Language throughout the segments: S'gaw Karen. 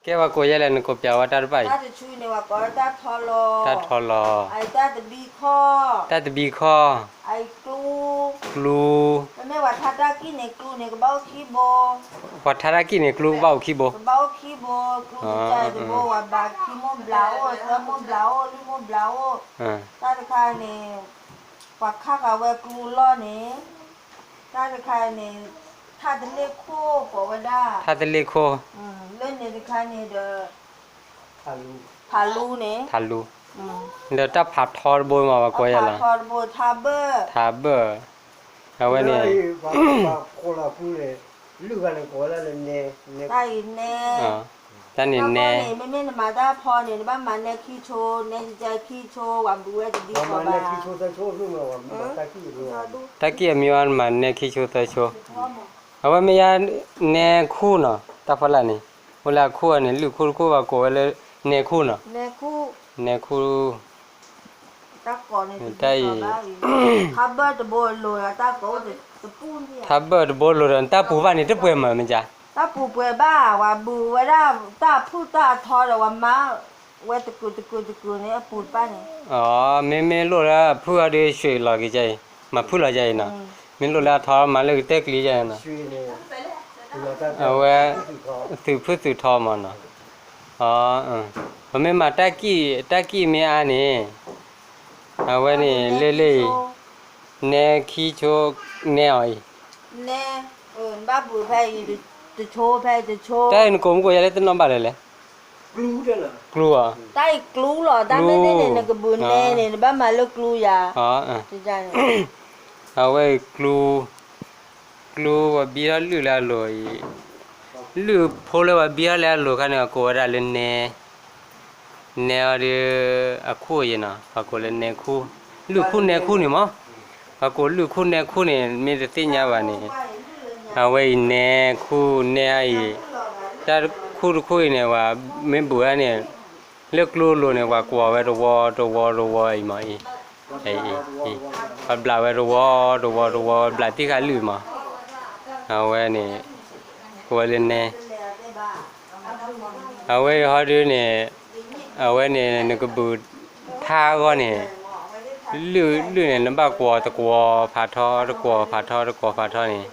ကဲ ပှၤကိးယဲလဲၣ် နကိးပျးဝဲတၢ်တဖၣ်အံၤ, တၢ်တဆူန့ၣ် ပှၤကိးဝဲတၢ်ထီလီၤ, တၢ်ထီလီၤ, အတၢ်တဘံခီၣ်, တၢ်တဘံခီၣ်, အကျူ, ကျူ, မ့မ့ၢ်ပှၤထါတၢ်ကံၣ်န့ၣ် ကျူန့ၣ် ကဘၣ်အိၣ်ခံဘိ, ပှၤထါတၢ်ကံၣ်န့ၣ် ကျူကဘၣ်အိၣ်ခံဘိ, ကဘၣ်အိၣ်ခံဘိ, ကျူတကဲတဘိ, ပှၤဘၣ်ခံမိၢ်ဘျးအိၣ်, သၢမိၢ်ဘျးအိၣ်, လွံၢ်မိၢ်ဘျးအိၣ်, တၢ်တခါန့ၣ် ပှၤခါဃာ်ဝဲကျူလီၢ်န့ၣ်, တၢ်တခါန့ၣ် ထၣ်တလ့ၣ်ခိၣ်ကိးဝဲဒၣ်, ထၣ်တလ့ၣ်ခိၣ်, လၢန့ၣ်တခါန့ၣ်ဒီး ဖးလူန့ၣ်, ဖးလူ, ဒီးတၢ်ဖးထီတဘိမး ပှၤကိးယဲလီၤ, ဖးထီတဘိ ထါဘၢၣ်, ထါဘၢၣ်, အဝဲန့ၣ် တၢ်အံၤနဲ, တၢ်န့ၣ်နဲ, မ့မ့ၢ်နမၤတၢ်ဖီန့ၣ် နဘၣ်မၤနဲခံဆိ, နဲကဲခံဆိ, ပှၤဘုးဝဲတဒ်သိးဘၣ်, တၢ်ကံၣ်အမံၤဝဲ နမၤနဲခံဆိသၢဆိ, အဝဲမ့ၢ်ယါနဲခူနီၤ, တၢ်ဖီလာ်န့ၣ်, အိၣ်လၢအခူၣ်န့ၣ် လုၢ်ခူတခူၣ် ပှၤကိးဝဲလၢနဲခူနီၤ, နဲခူ, တၢ်အံၤ ထါဘၢၣ်တဘိလိၤဒီးတၢ်ပူၤဘၣ်န့ၣ် တပှဲၤမးမ့ၢ်ကါ, တၢ်ပူၤပှဲၤဘၣ်, ပှၤဘုးဝဲဒၣ်တၢ်ဖုၣ်တၢ်ထီဒီး ပှၤမၤဝဲတကုာ်တကုာ်တကုာ်န့ၣ် အပူၤတဖၣ်န့ၣ်, မ့မ့ၢ်လိၣ်လၢအဖုၣ်အီၤဒီး ရွှေလီၤက့ၤကါအံၤ, မၤဖုၣ်လီၤကါအံၤနီၤ, မ့ၢ်လိၣ်လၢအထီ မၤလၢကတၢၢ်ကျံၤကါအံၤနီၤ, အဝဲ သုးဖုၣ်သုးထီမးနီၤ, ပမ့ၢ်မၤတၢ်ကံၣ်, တၢ်ကံၣ်မ့ၢ်အါန့ၣ်, အဝဲန့ၣ် လၢလၢအံၤ, နဲခံဆိ, နဲအီၤအံၤ, တၢ်အံၤနကိးမုၢ်ကိးယၤလၢတနီၣ်ဘၣ်လဲၣ်လဲၣ်, ကျူဧါ, တၢ်အံၤကျူလီၤ, တၢ်မ့ၢ်န့ၣ်န့ၣ် နကဘုးနဲန့ၣ် နဘၣ်မၤလၢကျူယၤ, အဝဲကျူ ကျူပှၤဘံထီၣ်လုၢ်လၢအလိၤအံၤ, လုၢ်ဖိလၢပှၤဘံထီၣ်လၢအလိၤခါန့ၣ် အကိးဝဲဒၣ်လၢနဲ, နဲအီၤဒီး အခူၣ်အံၤနီၤ, ပှၤကိးလၢနဲခူ, လုၢ်ခူနဲခူန့ၣ်မး, ပှၤကိးလုၢ်ခူနဲခူန့ၣ် မ့ၢ်တသ့ၣ်ညါဘၣ်န့ၣ်, အဝဲအံၤနဲခူနဲအံၤ, တၢ်ခူတခူအံၤန့ၣ် ပှၤမ့ၢ်ဘုးဝဲန့ၣ် လၢကျူလိၤန့ၣ် ပှၤကွီၤဝဲတဝီတဝီတဝီအံၤမးအံၤ, ပှၤဘျးဝဲတဝီတဝီတဝီ ဘျးတံၢ်ဃာ်လုၢ်မး, အဝဲန့ၣ် ကိးဝဲလၢနဲ, အဝဲအံၤဟီဒုန့ၣ်, အဝဲန့ၣ် နကဘုးထါအဂီၢ်န့ၣ်, လုၢ်လုၢ်န့ၣ် နဘၣ်ကွီၤတကွီၤဖးထီ တကွီၤဖးထီ တကွီၤဖးထီန့ၣ်,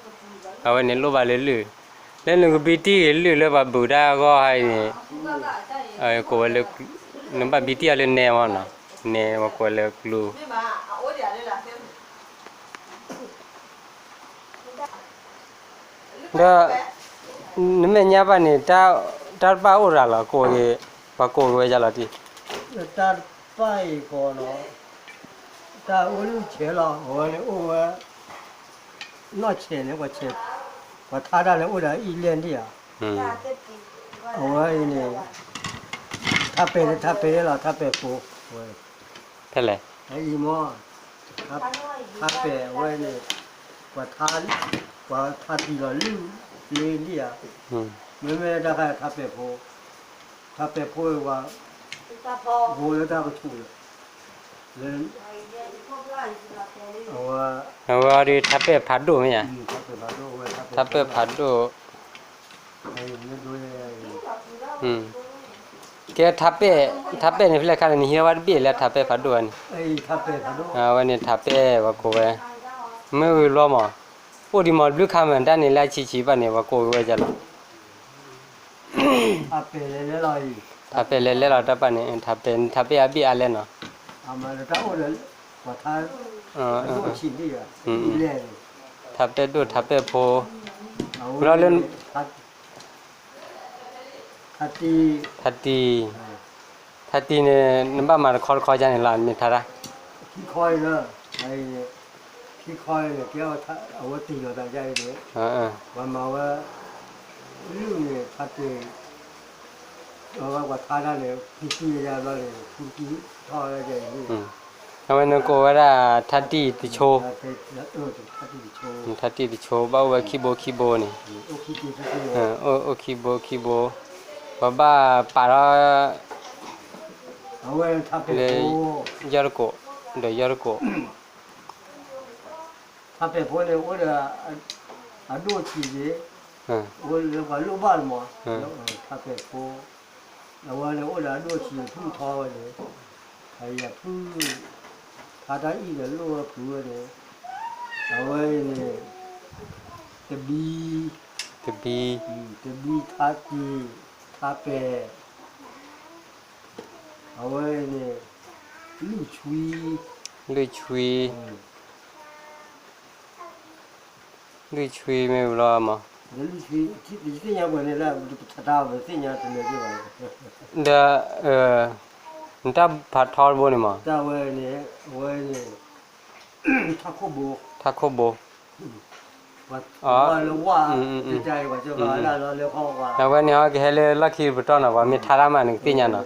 အဝဲန့ၣ်လိၣ်ဘၣ်လၢလုၢ်, လၢနကဘံတံၢ်ဂ့ၤလုၢ်လၢပှၤဘုးတၢ်အဂီၢ်ဟါအံၤန့ၣ်, ကိးဝဲလၢ, နဘၣ်ဘံတံၢ်အီၤလၢနဲမးနီၤ, နဲ ပှၤကိးဝဲလၢကျူ ဒီး နမဲာ်ညါဘၣ်န့ၣ် တၢ်တပၣ်အိၣ်ရၤလီၤ, ကိးဂ့ၤ, ပှၤကိးက့ၤဝဲယၤလီၤတံၢ်, တၢ်တပၣ်အံၤကီးနီၤ, တၢ်အိၣ်လုၢ်ဆဲးလီၤ, အဝဲန့ၣ်အိၣ်ဝဲ, နီၢ်ဆဲးန့ၣ် ပှၤဆဲး, ပှၤထါတၢ်န့ၣ်အိၣ်ဒီးအံၣ်လဲၢ်ဒံၣ်ဧါ, အဝဲအံၤန့ၣ်, ထါပဲာ်န့ၣ် ထါပဲာ်လီၤ ထါပဲာ်ဖိ, ဖဲလဲၣ်, အံၤမ့ၢ်, ထါပဲာ်အဝဲန့ၣ်, ပှၤထါ, ပှၤထါတံၢ်လီၤလုၢ်, လၢလံဧါ, မ့မ့ၢ်တၢ်ခါထါပဲာ်ဖိ, ထါပဲာ်ဖိဝဲ, ဖိလၢတၢ်ကဆူၣ်လၢ, လၢ, အဝဲ, အဝဲအံၤဒီးထါပဲာ်ဖးဒိၣ်မ့ၢ်ဧါ, ထါပဲာ်ဖးဒိၣ်, ကဲထါပဲာ်, ထါပဲာ်န့ၣ် ဖဲလဲၣ်ခါန့ၣ် နဟံးဝဲတဘ့ၣ်လၢထါပဲာ်ဖးဒိၣ်န့ၣ်, အဝဲန့ၣ်ထါပဲာ်ပှၤကိးဝဲ, မ့ၢ်ဂ့ၤဘျီမး, အိၣ်ဒံးမးတဘျုးခါမး တၢ်န့ၣ်လၢအဆံးဆံးဘၣ်န့ၣ် ပှၤကိးက့ၤဝဲဒ်လဲၣ် ထါပဲာ်လဲၤလဲၤလီၤတၢ်ပာ်န့ၣ်, ထါပဲာ်အဘ့ၣ်အါလဲၣ်နီၤ, ထါပဲာ်ဒိၣ်ထါပဲာ်ဖိ, ဘျီလၢ, ထါတံၢ်, ထါတံၢ်န့ၣ် နဘၣ်မၤတခီတခီကန့ၣ်လီၤ မ့ၢ်ထါတၢ်, ခံခီအံၤ, ခံခီအံၤန့ၣ် ကဲအဝဲတ့ၢ်လီၤသးယါအံၤန့ၣ်, ပှၤမၤဝဲ, လုၢ်န့ၣ် ထါတံၢ်, ပှၤထါတၢ်န့ၣ် ခံဆံယါဘျီန့ၣ် ခံဆံထီၣ်ဝဲဒၣ်ယါအံၤန့ၣ်, အဝဲန့ၣ်ကိးဝဲဒၣ် ထါတံၢ်တဆိ, ထါတံၢ်တဆိ ဘၣ်အိၣ်ဝဲခံဘိခံဘိန့ၣ်, အိၣ်ခံဘိခံဘိ, ပှၤဘၣ်ပာ်ထီၣ် လၢ, ယီၢ်တကိး, ဒီးယီၢ်တကိး, ထါပဲာ်ဖိန့ၣ် အိၣ်ဒီး, အဒိၣ်ဆံးက့ၤ, အိၣ်လၢပှၤလိၣ်ဘၣ်လီၤမး, ထါပဲာ်ဖိ, အဝဲန့ၣ်အိၣ်ဒီးအဒိၣ်ဆံးဖုၣ်ထီဝဲန့ၣ်, အယဖုၣ်, ထါတၢ်အံၣ်ဒီးလိၣ်ဝဲဖုၣ်ဝဲန့ၣ်, အဝဲအံၤန့ၣ်, တဘံ, တဘံ, တဘံထါတံၢ်, ထါပဲာ်, အဝဲအံၤန့ၣ်, လွံၢ်ဆွံ, လွံၢ်ဆွံ လွံၢ်ဆွံမ့ၢ်ဘျီမး, လွံၢ်ဆွံ, ယသ့ၣ်ညါပှဲၤန့ၣ်လၢ, ဒီး, နတၢ်ဖးထီတဘိန့ၣ်မး, တၢ်ဝဲန့ၣ်, အဝဲန့ၣ်, ထါခိၣ်ဘိ, ထါခိၣ်ဘိ, အဝဲန့ၣ်ဟီကဟဲလၢလီၢ်ခံတပတီၢ်နီၤ, ပှၤမ့ၢ်ထါတၢ်မးနကသ့ၣ်ညါနီၤ,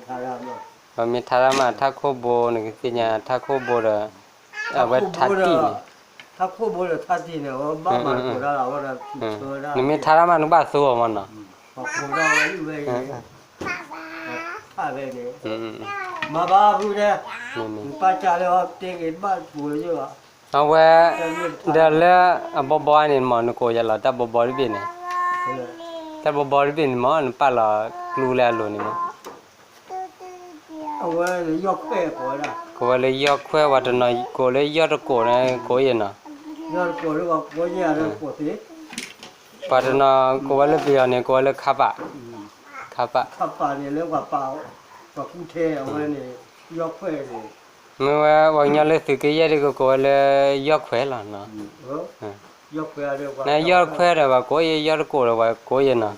ပှၤမ့ၢ်ထါတၢ်မးထါခိၣ်ဘိ နကသ့ၣ်ညါထါခိၣ်ဘိဒီး, အဝဲထါတံၢ်န့ၣ်, နမ့ၢ်ထါတၢ်မးနကဘၣ်သိအီၤမးနီၤ, အဝဲ, ဒီးလၢအဘီဘီန့ၣ်မး နကိးယၤလီၤတၢ်ဘီဘီန့ၣ်မး နကိးယၤလီၤတၢ်ဘီဘီတဘ့ၣ်န့ၣ်, တၢ်ဘီဘီတဘ့ၣ်န့ၣ်မး နပာ်လီၤကျူလၢအလိၤန့ၣ်မး, အဝဲလၢယီၢ်ခွဲၣ်, ကိးဝဲလၢယီၢ်ခွဲၣ် ပှၤတနီၤကိးလၢယီၢ်တကိးန့ၣ် ကိးယဲၢ်နီၤ, ပှၤတနီၤကိးဝဲလၢပယီၤန့ၣ် ကိးဝဲလၢခါပာ်, ခါပာ်, ခါပာ်န့ၣ်လၢပှၤပာ်, ပှၤကူထဲအဝဲန့ၣ်, ယီၢ်ခွဲၣ်န့ၣ်, မ့ၢ်ဝဲပှၤကညီလၢသုးက့ယဲၢ်ဒ်ကကိးဝဲလၢယီၢ်ခွဲၣ်လီၤနီၤ, နယီၢ်ခွဲၣ်ဒီးပှၤကိးယဲၢ် ယီၢ်တကိးဒီးပှၤကိးယဲၢ်နီၤ,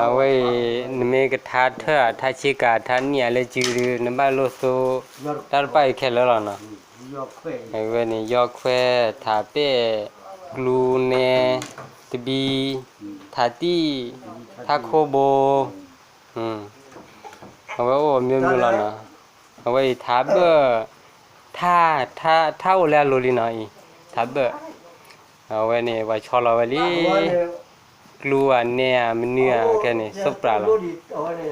အဝဲအံၤ နမ့ၢ်ကထါထၢၣ်ဧါ ထါဆ့ကၤ ထါနံၣ်ဧါလၢစုဒုး နဘၣ်လိၣ်သိ, တၢ်တဖၣ်အံၤခဲလၢာ်လီၤနီၤ, အဝဲန့ၣ် ယီၢ်ခွဲၣ် ထးပဲၣ် ကျူနဲ တဘံ ထးတံၢ် ထါခိၣ်ဘိ အဝဲအိၣ်မ့ၢ်မ့ၢ်လီၤနီၤ, အဝဲအံၤထးဘၢၣ်, ထါ, ထါအိၣ်လၢအလိၤလံနီၤအံၤ, ထးဘၢၣ်, အဝဲန့ၣ် ပှၤဆီလီၤဝဲလံ, ကျူဧါနဲဧါမနုၤဧါခဲန့ၣ် စိးပြးလီၤ,